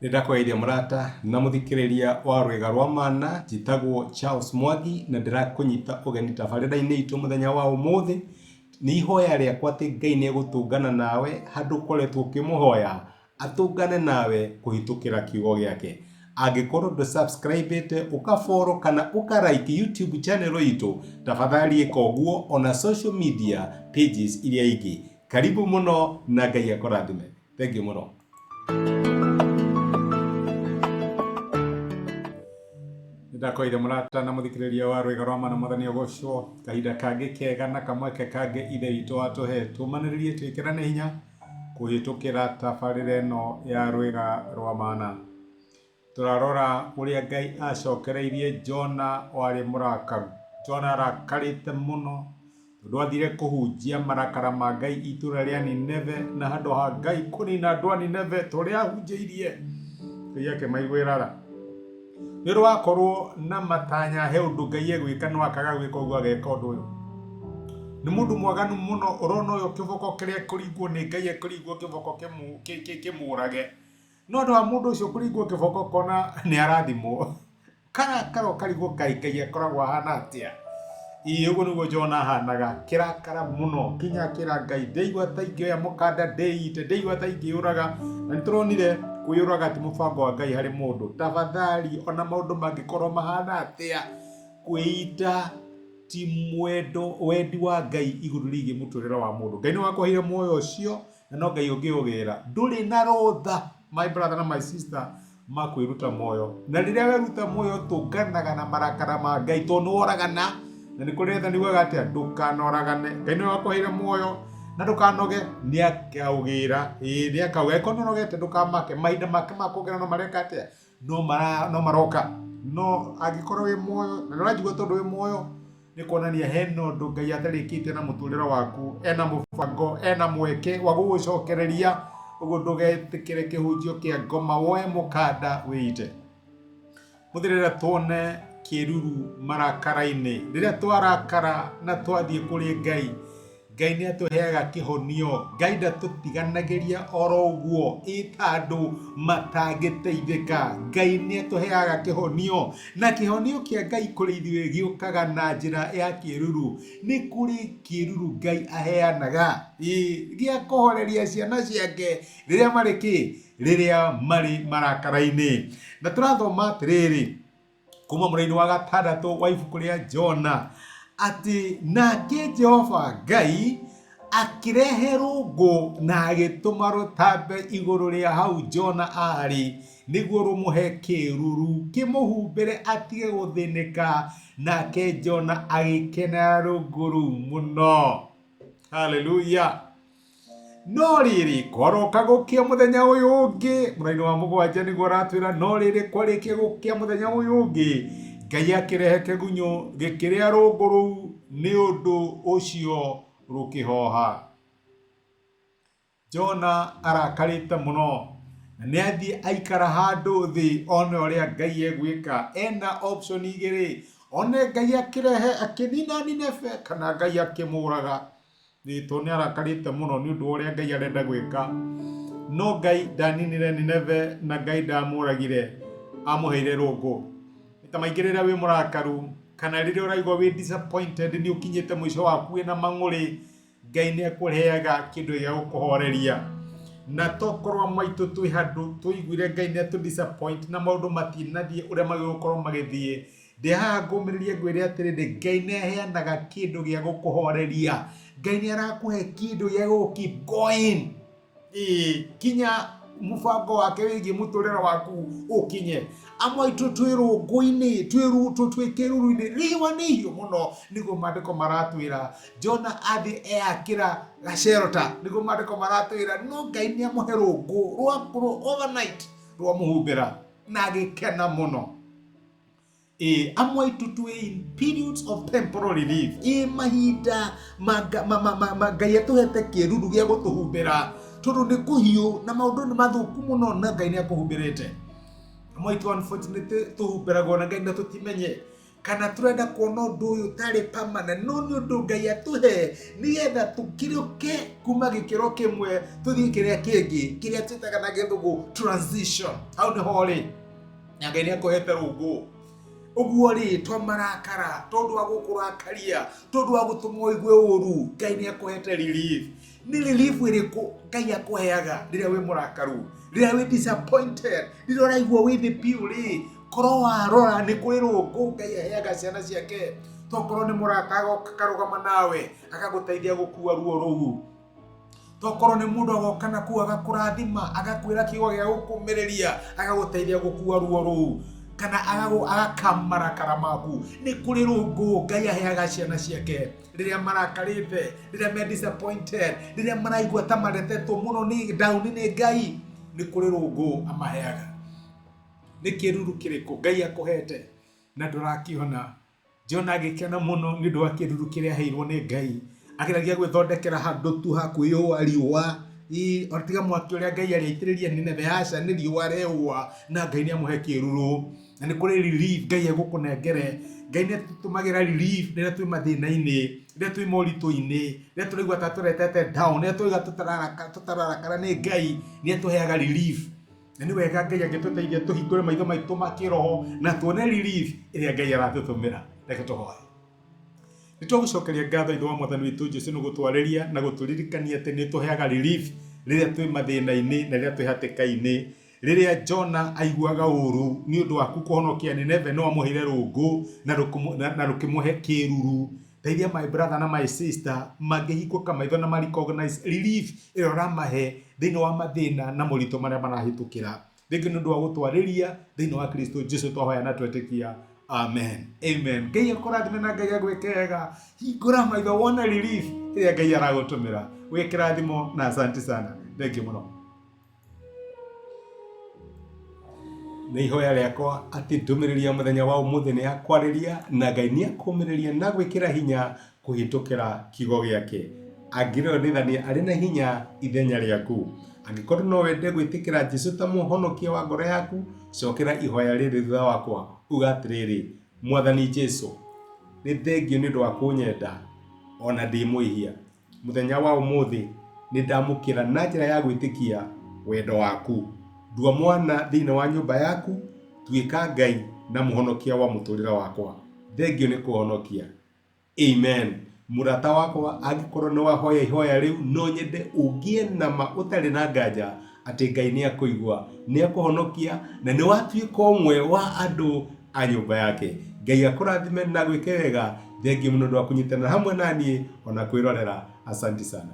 Nĩ ndakũgeithia mũrata na mũthikĩrĩria wa rwĩga rwa mana, njĩtagwo Charles Mwangi na ndĩrakũnyita ũgeni tabarĩra-inĩ itũ mũthenya wa ũmũthĩ. Nĩ ihoya rĩakwa atĩ Ngai nĩ egũtũngana nawe handũ ũkoretwo ũkĩmũhoya, atũngane nawe kũhĩtũkĩra kiugo gĩake. Angĩkorwo ndũ subscribe ĩte, ũka follow kana ũka like YouTube channel itũ, tafadhali ĩka ũguo ona social media pages iria ingĩ. Karibu mũno na Ngai akũrathime. Thengiũ mũno. Nĩndakwaire mũrata na mũthikĩrĩria wa rwĩga rwa mana mwathani agocwo kahinda kangĩ kega na kamweke kangĩ ithe witũ atũhe tũmanĩrĩrie twĩkĩrane hinya kũhĩtũkĩra tabarĩra ĩno ya rwĩga rwa mana. Tũrarora ũrĩa Ngai acokereirie Jona warĩ mũrakaru. Jona arakarĩte mũno tondũ athire kũhunjia marakara ma Ngai itũra rĩa Nineve na handũ ha Ngai kũnina andũ a Nineve ta ũrĩa ahunjĩirie, Ngai akĩmaiguĩra tha. Nĩ ũndũ wakorwo na matanya he ũndũ Ngai egwĩka no akaga gwĩka ũguo ageka ũndũ ũyũ. Nĩ mũndũ mwaganu mũno ũrona ũyũ kĩboko kĩrĩa ekũringwo nĩ Ngai ekũringwo kĩboko kĩmũrage. No ũndũ wa mũndũ ũcio kũringwo kĩboko kona nĩ arathimwo. Karakara ũkarigwo kaĩ Ngai akoragwo ahana atĩa? Ĩĩ ũguo nĩguo Jona ahanaga, kĩrakara mũno kinya akĩra Ngai ndĩigua ta ingĩoya mũkanda ndĩite, ndĩigua ta ingĩyũraga. Na nĩ tũronire kwĩyũraga ti mũbango wa Ngai harĩ mũndũ. Tafadhali ona maũndũ mangĩkorwo mahana atĩa, kwĩita ti mwendo wendi wa Ngai igũrũ rĩgiĩ mũtũrĩre wa mũndũ. Ngai nĩwe wakũheire muoyo ũcio na no Ngai ũngĩũgĩra. Ndũrĩ na rũtha my brother na my sister ma kwĩruta muoyo. Na rĩrĩa weruta muoyo tũnganaga na marakara ma Ngai tondũ nĩ woragana. Na nĩ kũrĩ rĩathani riugaga atĩa? Ndũkanoragane. Ngai nĩwe wakũheire muoyo na ndũkanoge, nĩ akaũgĩra. Ĩĩ nĩ akaũgĩra. Angĩkorwo nĩ ũnogete ndũkamake, mahinda make ma kũgĩra no mareka atĩa? No mara no maroka. No angĩkorwo wĩ muoyo na nĩ ũranjigua tondũ wĩ muoyo nĩ kuonania hena ũndũ Ngai atarĩkĩtie na mũtũrĩre waku, ena mũbango, ena mweke wa gũgũcokereria, ũguo ndũgetĩkĩre kĩhunjio kĩa ngoma woe mũkanda wĩite. Mũthĩ rĩrĩa tuone kĩruru marakara-inĩ, rĩrĩa twarakara na twathiĩ kũrĩ Ngai, Ngai nĩ atũheaga kĩhonio. Ngai ndatũtiganagĩria oro ũguo ĩ ta andũ matangĩteithĩka. Ngai nĩ atũheaga kĩhonio, na kĩhonio kĩa Ngai kũrĩ ithuĩ gĩũkaga na njĩra ya kĩruru. Nĩ kũrĩ kĩruru Ngai aheanaga ĩ gĩa kũhoreria ciana ciake rĩrĩa marĩ kĩ? Rĩrĩa marĩ marakara-inĩ. Na tũrathoma atĩrĩrĩ, kuma mũraini wa gatandatũ wa ibuku rĩa Jona atĩ nake Jehova Ngai akĩrehe rũngũ na agĩtũma rũtambe igũrũ rĩa hau Jona aarĩ nĩguo rũmũhe kĩĩruru kĩmũhumbĩre atige gũthĩnĩka, nake Jona agĩkenera rũngũ rũu mũno. Haleluya! No rĩrĩ, kwaroka gũkĩa mũthenya ũyũ ũngĩ, mũraini wa mũgwanja nĩguo aratwĩra, no rĩrĩ, kwarĩkia gũkĩa mũthenya ũyũ ũngĩ, Ngai akĩrehe kĩgunyũ gĩkĩrĩa rũũngũ rũu, nĩ ũndũ ũcio rũkĩhoha. Jona arakarĩte mũno na nĩ athiĩ aikara handũ thĩ one ũrĩa Ngai egwĩka. Ena option igĩrĩ, one Ngai akĩrehe akĩnina Nineve kana Ngai akĩmũraga. Tondũ nĩ arakarĩte mũno nĩ ũndũ wa ũrĩa Ngai arenda gwĩka. No Ngai ndaninire Nineve na Ngai ndamũragire, amũheire rũngũ. Maita maingĩ rĩrĩa wĩ mũrakaru kana rĩrĩa ũraigua wĩ disappointed nĩ ũkinyĩte mũico waku wĩna mang'ũrĩ, Ngai nĩ akũheaga kĩndũ gĩa gũkũhoreria. Na tokorwo amwe aitũ twĩ handũ tũiguire Ngai nĩ atũ disappoint na maũndũ matinathiĩ ũrĩa magĩrĩirwo gũkorwo magĩthiĩ. Ndĩ haha ngũmĩrĩrie ngwĩre atĩrĩrĩ, Ngai nĩ aheanaga kĩndũ gĩa gũkũhoreria. Ngai nĩ arakũhe kĩndũ gĩa gũgũ keep going. Ĩĩ, kinya mũbango wake wĩgiĩ mũtũrĩre waku ũkinye. Amwe aitũ twĩ rũngũ-inĩ, twĩ kĩruru-inĩ, riũa nĩ ihiũ mũno, nĩguo maandĩko maratwĩra. Jona athiĩ eyakĩra gacerota, nĩguo maandĩko maratwĩra, no Ngai nĩ amũhe rũngũ rwa overnight rwamũhumbĩra na agĩkena mũno. Ĩĩ, amwe aitũ twĩ in periods of temporal relief. Ĩĩ, mahinda ma, ma, ma, ma, ma Ngai atũhete kĩruru gĩa gũtũhumbĩra tondũ nĩ kũhiũ na maũndũ nĩ mathũku mũno na Ngai nĩ akũhumbĩrĩte. Amwe aitũ unfortunately tũhumbĩragwo na Ngai na tũtimenye. Kana tũrenda kuona ũndũ ũyũ ũtarĩ permanent, no nĩ ũndũ Ngai atũhe nĩgetha tũkĩrũke kuma gĩkĩro kĩmwe tũthiĩ kĩrĩa kĩngĩ, kĩrĩa twĩtaga na gĩthũngũ transition. Hau nĩho rĩ, na Ngai nĩ akũhete rũngũ. Ũguo rĩ, to marakara, tondũ wa gũkũrakaria, tondũ wa gũtũma ũigue ũru, Ngai nĩ akũhete relief. Nĩ relief ĩrĩkũ Ngai akũheaga rĩrĩa wĩ mũrakaru, rĩrĩa wĩ disappointed, rĩrĩa ũraigua wĩ thĩ biũ rĩ, korwo warora nĩ kũrĩ rũngũ Ngai aheaga ciana ciake. Tokorwo nĩ mũrata agoka akarũgama nawe agagũteithia gũkua ruo rũu. Tokorwo nĩ mũndũ agoka na kũu agakũrathima, agakwĩra kiugo gĩa gũkũmĩrĩria, agagũteithia gũkua ruo rũu, kana agakam marakara maku. Nĩ kũrĩ rũngũ Ngai aheaga ciana ciake rĩrĩa marakarĩte, rĩrĩa me disappointed, rĩrĩa maraigua ta maretetwo mũno nĩ down nĩ Ngai. Nĩ kũrĩ rũngũ amaheaga. Nĩ kĩruru kĩrĩkũ Ngai akũhete na ndũrakĩona? Jona agĩkena mũno nĩ ũndũ wa kĩruru kĩrĩa aheirwo nĩ Ngai. Ageragia gwĩthondekera handũ tu ha kwĩyũa riũa, o tiga mwaki ũrĩa Ngai arĩ aitĩrĩrie Nineve, aca nĩ riũa areyũa na Ngai nĩ amũhe kĩruru. Na nĩ kũrĩ relief Ngai egũkũnengere. Ngai nĩ atũtũmagĩra relief rĩrĩa twĩ mathĩna-inĩ, rĩrĩa twĩ moritũ-inĩ, rĩrĩa tũraigua ta tũretete down, rĩrĩa tũraigua tũtararakara nĩ Ngai, nĩ atũheaga relief. Na nĩ wega Ngai angĩtũteithia tũhingũre maitho maitũ ma kĩroho na tuone relief ĩrĩa Ngai aratũtũmĩra. Reke tũhoe. Nĩ twagũcokeria ngatho Ithe wa Mwathani witũ Jesu nĩ gũtwarĩria na gũtũririkania atĩ nĩ ũtũheaga relief rĩrĩa twĩ mathĩna-inĩ na rĩrĩa twĩ hatĩka-inĩ. Rĩrĩa Jona aiguaga ũru nĩ ũndũ waku kũhonokia Nineve, nĩ wamũheire rũngũ na rũkĩmũhe kĩruru. Teithia my brother na my sister mangĩhingũka maitho na ma recognize relief ĩrĩa ũramahe thĩinĩ wa mathĩna na moritũ marĩa marahĩtũkĩra. Thengiũ nĩ ũndũ wa gũtwarĩria thĩinĩ wa Kristo Jesu twahoya na twetĩkia. Amen. Amen. Ngai akũrathime na Ngai agwĩke wega. Hingũra maitho wone relief ĩrĩa Ngai aragũtũmĩra. Wĩ kĩrathimo na asante sana. Thengiũ mũno. Nĩ ihoya rĩakwa atĩ ndũmĩrĩri ya mũthenya wa ũmũthĩ nĩ yakwarĩria na Ngai nĩ akũmĩrĩria na gwĩkĩra hinya kũhĩtũkĩra kiugo gĩake. Angĩrĩonithania arĩ na hinya ithenya rĩaku. Angĩkorwo no wende gwĩtĩkĩra Jesu ta mũhonokia wa ngoro yaku, cokera ihoya rĩrĩ thutha wakwa, uga atĩrĩrĩ, Mwathani Jesu, nĩ thengio nĩ ũndũ wa kũnyenda ona ndĩ mwĩhia. Mũthenya wa ũmũthĩ nĩ ndamũkĩra na njĩra ya gwĩtĩkia wendo waku. Ndua mwana thĩinĩ wa nyũmba yaku, tuĩka Ngai na mũhonokia wa mũtũrĩre wakwa. Thengio nĩ kũhonokia. Amen. Mũrata wakwa, angĩkorwo nĩ wahoya ihoya rĩu, no nyende ũgĩe na ma ũtarĩ na nganja atĩ Ngai nĩ akũigua, nĩ akũhonokia na nĩ watuĩka ũmwe wa andũ a nyũmba yake. Ngai akũrathime na agwĩke wega. Thengiũ mũno nĩ ũndũ wa kũnyitanĩra hamwe na niĩ ona kwĩrorera. Asanti sana.